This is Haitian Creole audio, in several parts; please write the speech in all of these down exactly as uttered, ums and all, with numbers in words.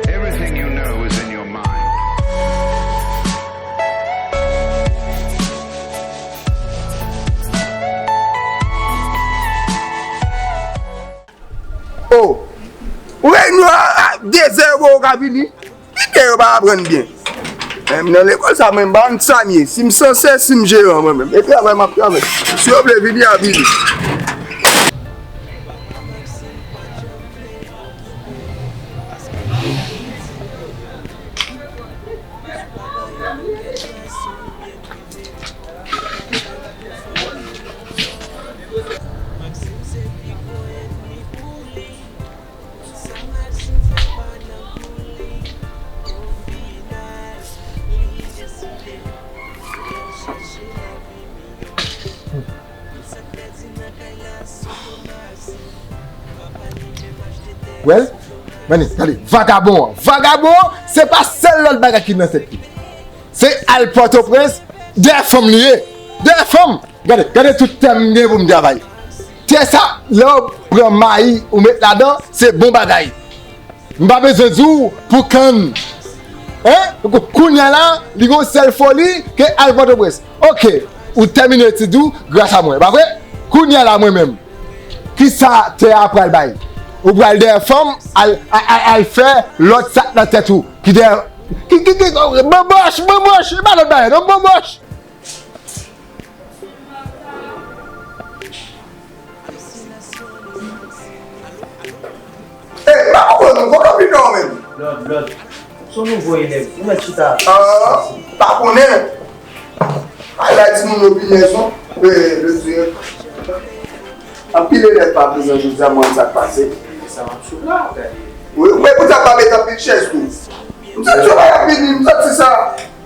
Everything you know is in your mind. Oh! Ou wè nou a, a de zèwo ou ka vini? Kite yo pa aprann byen. Menm nan lekòl sa, mwen m pa konn sa m ye. Si m sansè, si m jeran, mwen menm. E travay m ap travay. Si yo vle vini, y a vini. Well, men gade, vagabon an. Vagabon an, se pa sèl lòt bagay ki nan tèt li. Se al Pòtoprens, dèyè fanm li ye. Dèyè fanm! Gade, gade tout tè m gen pou m travay. Tè sa, lè w pran mayi, ou met ladan, se bon bagay. M pa bezwen di w pou kann. Hein? Kou-, kounye a la, li gon sèl foli ke al Pòtoprens. Oke, ou tèmine etid ou gras a mwen, pa vre? Kounye a la, mwen menm, kisa tè a pral bay? Ou pral dèyè fanm, al, al, al, al fè lòt sa k nan tèt ou. Ki dèyè, ki, ki, ki, banbòch, banbòch, e pa lòt bagay, non, banbòch. Eh, m pa konprann non, kòman w vin non menm? Lòd, lòd. Se yon nouvo elèv. Ou mèt chita. Ah, pa konnen. Ay, la timoun yo pi lèzon. Eh, le dirèk. Anpil elèv pa prezan jodi a, m konn sa k pase. Sa m ap sou la, gade. Wi, wi, pou sa pa met anpil chèz tou. M santi yo pa ap vini, m santi sa.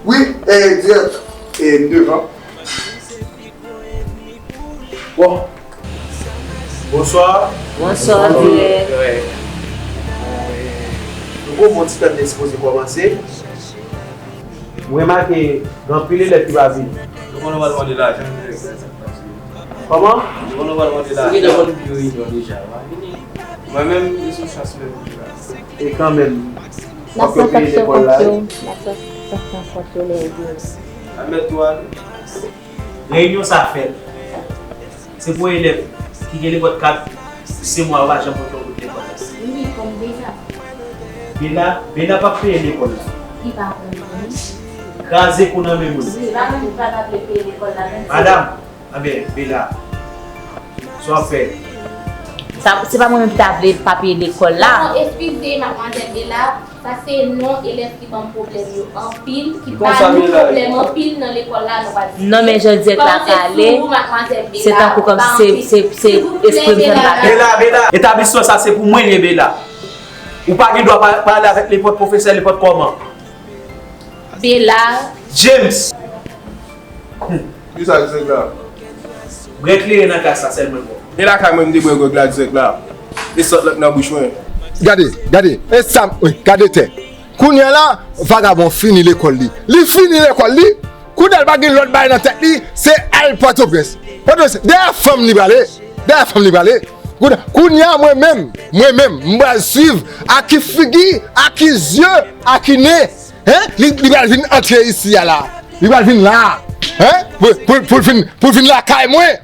Wi, eh, dirèk, eh, m devan. Bon. Bonswa. Bonswa, dirèk. Nou gon bon ti tan n te sipoze kòmanse. M remake gen anpil elèv ki pa vini. Nou konnen w al mande lajan, dirèk. Kòman? Nou konnen w al mande lajan. Ou gentan konn pou yon reyinyon deja, w a vini. Mwen menm, m sou chans menm pou la. E kanmenm, fòk yo peye lekòl la, wi. N ap sanksyon kont yo, n ap sanksyon kont yo lè yo vini. Admèt tou ale. Reyinyon sa fèt. Se pou elèv ki gen lekòl kat, senk mwa yo pa janm pote yon goud lekòl. Wi, kòm Bela. Bela, Bela p ap peye lekòl la. Li pa konn, wi. Kraze kou nan men moun. Wi, pa konn, li pa t ap vle peye lekòl la, menm si. Madanm, anben, Bela. Sa w ap fè? Sa, se pa mwen menm ki ta vle pa peye lekòl la. Non, eskize, madmwazèl Bela. Sa se non elèv ki ban m pwoblèm yo anpil, ki ba nou pwoblèm anpil nan lekòl la, nou pa di. Non, men jan dirèk la pale, se tankou kòm se, se, se espri m fè m pa pè. Bela, Bela, etablisman sa se pou mwen l ye, Bela. Ou pa gen dwa pa-, pale avèk nenpòt pwofesè, nenpòt kòman. Bela. James. Kisa ki se la? Bwè kleren nan klas la sèlman l bon. E lakay mwen m te bwè gwèg la dirèk la. E sòt la k nan bouch mwen. Gade, gade, e sa m, wi, gade tè. Kounye a la, vagabon fini lekòl li. Li fini lekòl li. Kounye a l pa gen lòt bagay nan tèt li, se al Pòtoprens. Pòtoprens, dèyè fanm li prale. Dèyè fanm li prale. Kounye a, kounye a mwen menm, mwen menm, m pral swiv a ki figi, a ki zye, a ki ne. Hein? Li, li pral vin antre isi a la. Li pral vin la. Hein? Pou, pou, pou l vin, pou l vin lakay mwen.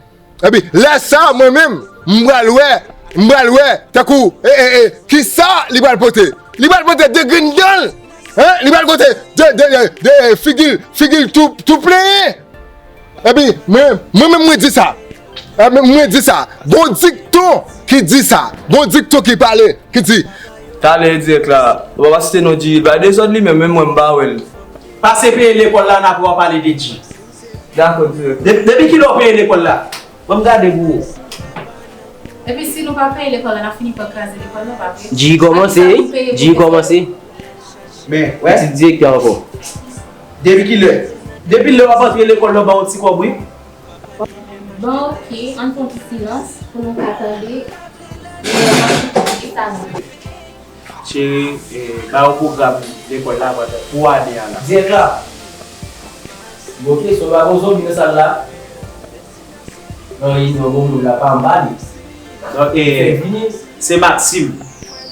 Epi, lè sa, mwen menm, m pral wè, m pral wè, tankou, e, e, e, kisa li pral pote? Li pral pote de grenn dan l. Hein? Li pral pote de, de, de, de figi l, figi l tou, tou plenyen. Epi, mwen, mwen menm mwen di sa. E, mwen, mwen di sa. Gon dikton ki di sa. Gon dikton ki pale, ki di. Talè dirèk la, ou pa site non Dji, bay dezòd li menm, menm mwen m pa wè l. Pase peye lekòl la, n apre w a pale de Dji. Dakò, dirèk. De-, depi kilè w peye lekòl la? Ban m gade pou ou. Epi si nou pa peye lekòl la, n ap fini pa kraze lekòl la, pa vre? Dji kòmanse, wi. Dji kòmanse. Men, wè. Pitit direktè ankò. Depi kilè? Depi lè w ap antre lekòl la, w ba yon ti kòb, wi. Bon, oke, ann fè yon ti silans pou nou ka tande. Lè w ap tande sa nou. Cheri, eh, ba yo pwogram lekòl la pou ane a la. Dirèk la. Bon, kesyon, pa gon zonbi nan sal la. Non, li non, bon moun la pa anba li. Non, eh, se Maxime.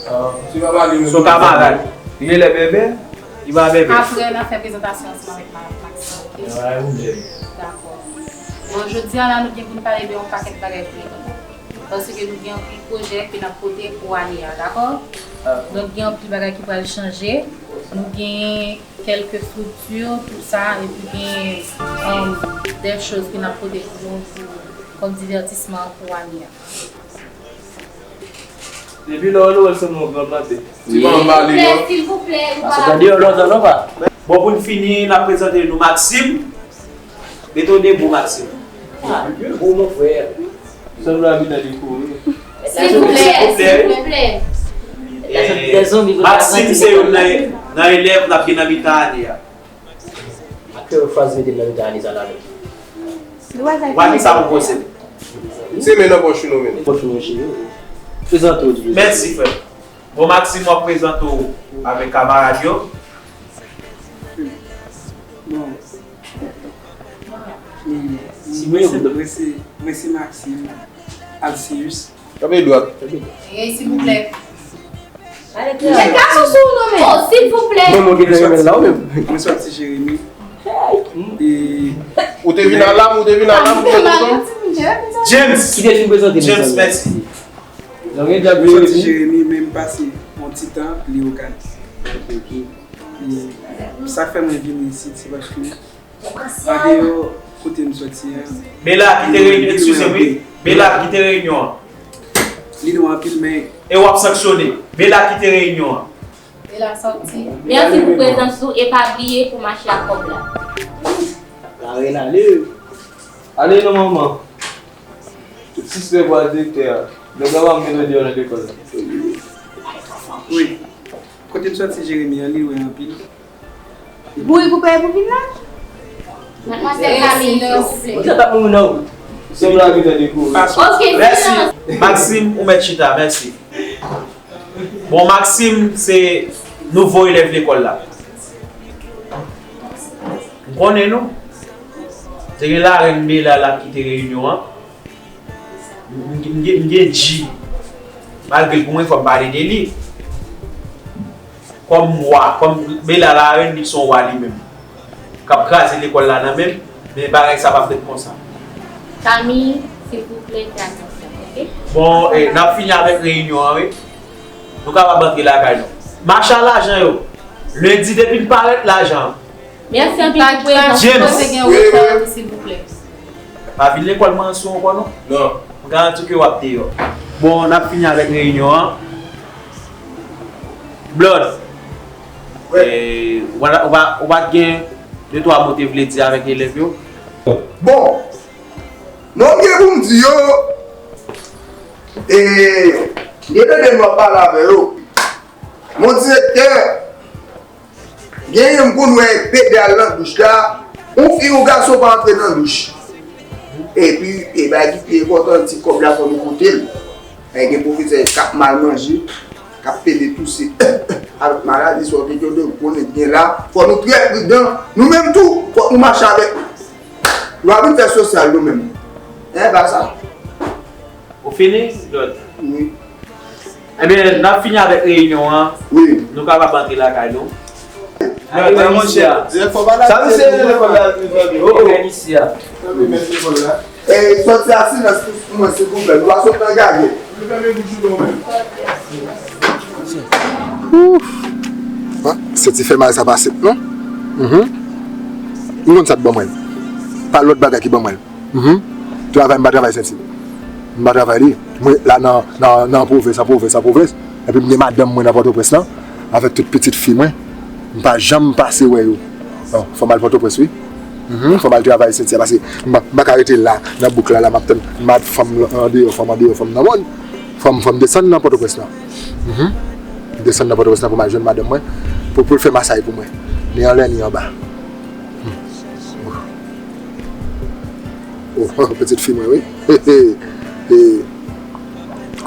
Ah. Se yon kamarad. Li genlè bèbè? Li pa bèbè. Apre, n ap fè prezantasyon ansanm avèk Ma-, Maxime, ok? Dakò. Bon, jodi a la, nou gen pou n pale de yon pakèt bagay pou lekòl. Paske nou gen anpil pwojè ke n ap pote pou ane a, dakò? Donk, gen anpil bagay ki pral chanje. Nou gen kèlke strikti, tout sa, epi gen, um, de choz ke n ap pote pou nou pou, kòm divètisman pou ane a. Depi lè w wè l se yon gran plante. Silvouplè, silvouplè, ou pa. Bon, pou n fini, n ap prezante nou Maxime. Mete w debou, Maxime. Debou, mon frè. Sanble w abitan de Kore. Silvouplè, silvouplè. Eh, Maxime se youn nan, nan elèv n ap gen nan mitan ane a. Ak faz mete nan mitan ane sa la menm. Wa di sa pou konsèy. Se men nan pòch nou menm. Pòch nou chire. Prezante w di. Mèsi, frè. Bon, Maxime, w ap prezante w avèk kamarad yo. Bon. Mwen, mwen, mwen se, mwen se Maxime Alcius. Kanpe dwat. Ey, silvouplè. Mèt gason sou ou non, men. Oh, silvouplè. Mwen, mwen gentan renmen l la, ou menm. Mwen sòti Jeremi. E ou te vin alam, ou te vin alam, ou te kontan? James. Ki te fin prezante nou, James, mèsi. Mwen sòti Jeremi, men m pase yon ti tan Leyogàn. E sa k fè mwen vini isit, se paske andeyò kote m sòti a, Bela, kite reyinyon, eskize m, wi. Bela, kite reyinyon an. Li lwen anpil, men. E w ap sanksyone. Bela, kite reyinyon an. Bela, sòti. Mèsi pou prezans ou e pa bliye pou mache ak kòb la. La reyèl ale. Ale non, manman. Tout sistè pou al direktè a. Nèg la pa m gen dwe deyò nan lekòl la. Wi. Kote m sòti Jeremi an, li lwen anpil. Bourik ou peye pou vin la? Madmwazèl Camille, silvouplè. Ou te tap moun nan wout. Sanble w abitan de Kore. Ok, silans. Mèsi. Maxime, ou mèt chita, mèsi. Bon, Maxime se nouvo elèv lekòl la. M konnen nou. Te gen larenn Bela la ki te reyinyon an. M, m, m gen, m gen G. Malgre l pou mwen, fò m pale de li. Kòm wa, kòm Bela larenn, li se yon wa li menm. K ap kraze lekòl la nan men m, men bagay sa p ap ret konsa. Camille, silvouplè, fè atansyon, ok? Bon, eh, n ap fini avèk reyinyon an, wi. Nou kapab antre lakay nou. Machann lajan yo, lendi depi n parèt lajan. Mèsi anpil pou prezans ou. James. Poze gen wotè tou, silvouplè. Pa vin lekòl manso ankò non. Non. M garanti w ke w ap deyò. Bon, n ap fini avèk reyinyon an. Blood. Wi. Eh, ou pa, ou pa, ou pa t gen de twa mo te vle di avèk elèv yo? Bon. Non, m gen pou m di yo. E, gen de de m ap pale avè yo. Mon direktè, genyen m konn wè pede al nan douch la, yon fi yon gason pa antre nan douch. Epi, e bagay ki pi enpòtan, ti kòb la fò nou koute l. E gen pwofesè k ap mal manje, k ap pede touse avèk maladi, sa w te tande, ou konnen gen la. Fò nou trè pridan. Nou menm tou, fòk nou mache avèk. Nou pa vin fè sosyal nou menm. E pa sa. Ou fini, Dòd? Wi. Ebyen, n ap fini avèk reyinyon an. Wi. Nou kapab antre lakay nou. Sa misye rele lekòl la, mezanmi. Oh, oh. Mèt lekòl la. E, sòti a silans pou mwen, silvouplè. Nou pa sot nan gagè. Ouf. Ah, senti fè mal sa pase, non? Mhm. M konn sa t ban mwen. Pa lòt bagay ki ban mwen. Mhm. Travay, m pa travay senti. M pa travay li. Mwen la nan, nan, nan pwovens, an pwovens, an pwovens. Epi m gen madanm mwen nan Pòtoprens lan, avèk tout pitit fi mwen. M pa janm pase wè yo. Non, fò m al Pòtoprens, wi. Mhm, fò m al travay senti a, paske m pa, m pa ka rete la, nan bouk la, la, m ap tann mad fanm andeyò, fanm andeyò, fanm nan mòn. Fò m, fò m desann nan Pòtoprens lan. Mhm. M desann nan Pòtoprens lan pou m al jwenn madanm mwen, pou, pou l fè masay pou mwen. Ni anlè, ni anba. Oh, oh, pitit fi mwen, wi.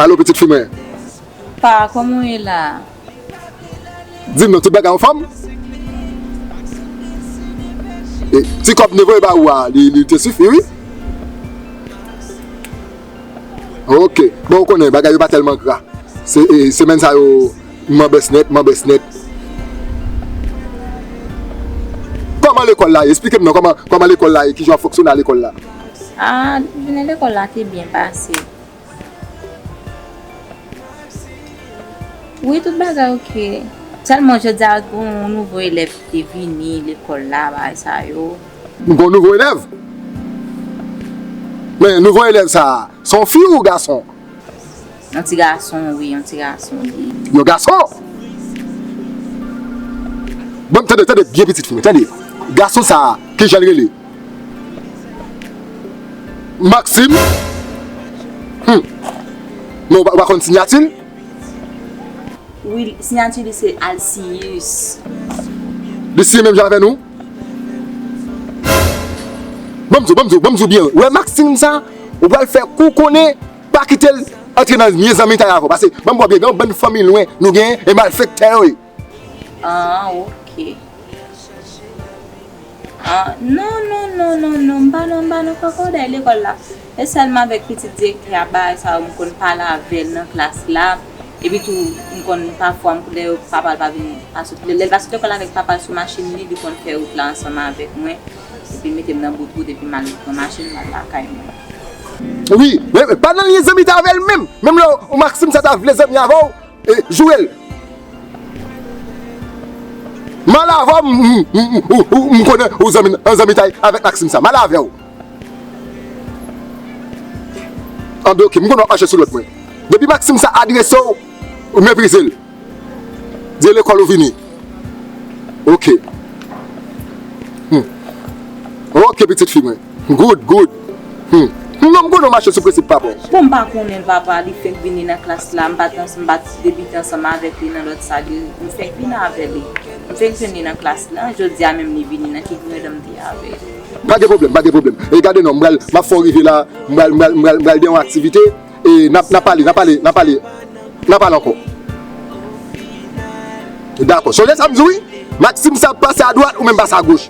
Alo, pitit fi mwen. Pa, kòman w ye la? Di m non, tout bagay anfòm? E, ti kòb nou voye ba ou a, li, li te sifi, wi. Ok. Bon, ou konnen, bagay yo pa tèlman gra. Se, e, semèn sa yo, m an bès nèt, m an bès nèt. Kòman lekòl la ye? Esplike m non, kòman, kòman lekòl la ye? Kijan w ap fonksyone a lekòl la? Ah, jounen lekòl la te byen pase. Wi, tout bagay ok. Sèlman jodi a, gen yon nouvo elèv ki te vini lekòl la, bagay sa yo. Gen yon nouvo elèv? Men nouvo elèv sa a, se yon fi ou gason? Yon ti gason, wi, yon ti gason li ye. Yon gason? Bon, tande, tande byen pitit fi mwen, tande. Gason sa a, kijan l rele? Maxime? Hmm. Men ou pa, ou pa konn siyati l? Wi, siyati li se Alcius. Li siyen menm jan avè nou? Ban m di w, ban m di w, ban m di w byen. Ou wè Maxime sa, ou pral fè kou konnen, pa kite l antre nan mye zanmitay avè w. Paske, ban m di w byen, gen yon bann fanmi lwen nou genyen, e malfektè yo ye. Ah, ok. Ah, non, non, non, non, non, m pa nan, m pa nan kòkòday lekòl la. E sèlman avèk pitit direktè a, bagay sa yo, m konn pale avè l nan klas la. Epi tou, m konn pafwa, m, lè yo, papa l pa vin, pa sot, lè, lè l pa sot lekòl avèk papa l sou machin li, li konn fè wout la ansanm avèk mwen. Epi mete m nan bout wout, epi m al pran machin, m al lakay mwen. Wi, men, men pa nan lyen zanmitay avè l menm. Menm lè w, Maxime sa ta vle zanmi avè w, e, joure l. M al avè w, m, m, m, m, ou, ou, m konnen ou zanmi, an zanmitay avèk Maxime sa. M al avè w. Anben, ok, m konnen w ap mache sou lòd mwen. Depi Maxime sa adrese w, ou meprize l. Di e lekòl ou vini. Ok. Hmm. Ok, pitit fi mwen. Good, good. Hmm. Non, m konnen w mache sou prensip papa w. Bon, m pa konnen l, papa, li fenk vini nan klas la, m pa t ans-, m pa t debite ansanm avèk li nan lòt sal, m fenk vini avè li. M fenk jwenn li nan klas la, jodi a menm li vini nan ki grenn dan m te avè li. Pa gen pwoblèm, pa gen pwoblèm. E gade non, m pral, m ap fè w rive la, m pral, m pral, m pral, m pral gen yon aktivite, e n ap, n ap pale, n ap pale, n ap pale, n ap pale ankò. Dakò. Sonje sa m di w wi, Maxime sa ap pase adwat, ou menm pase agoch.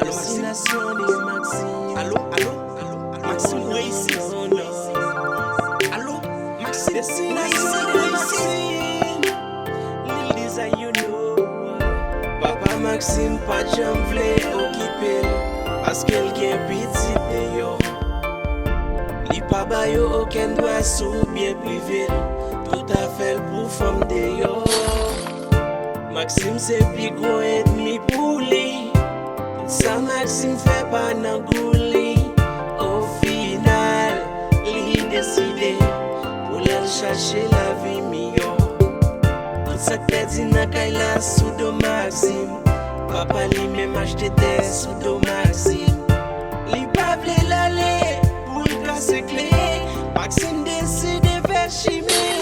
Alo, Maxime. Destinasyon de Maxime. Alo, alo, alo, Maxime reyisi. Alo, Maxime. Destinasyon de Maxime. Lil Deza, you know. Papa Maxime pa t janm vle okipe l, paske l gen pitit deyò. Li pa ba yo okenn dwa sou byen prive l, tout afè l pou fanm deyò. Maxime se pi gwo ènmi pou li. Tout sa Maxime fè pa nan gou li. Ofinal, li deside pou l al chache lavi miyò. Tout sa k pèdi nan kay la sou do Maxime. Papa li menm achte tè sou do Maxime. Li pa vle l ale pou l kase kle. Maxime deside fè chimen.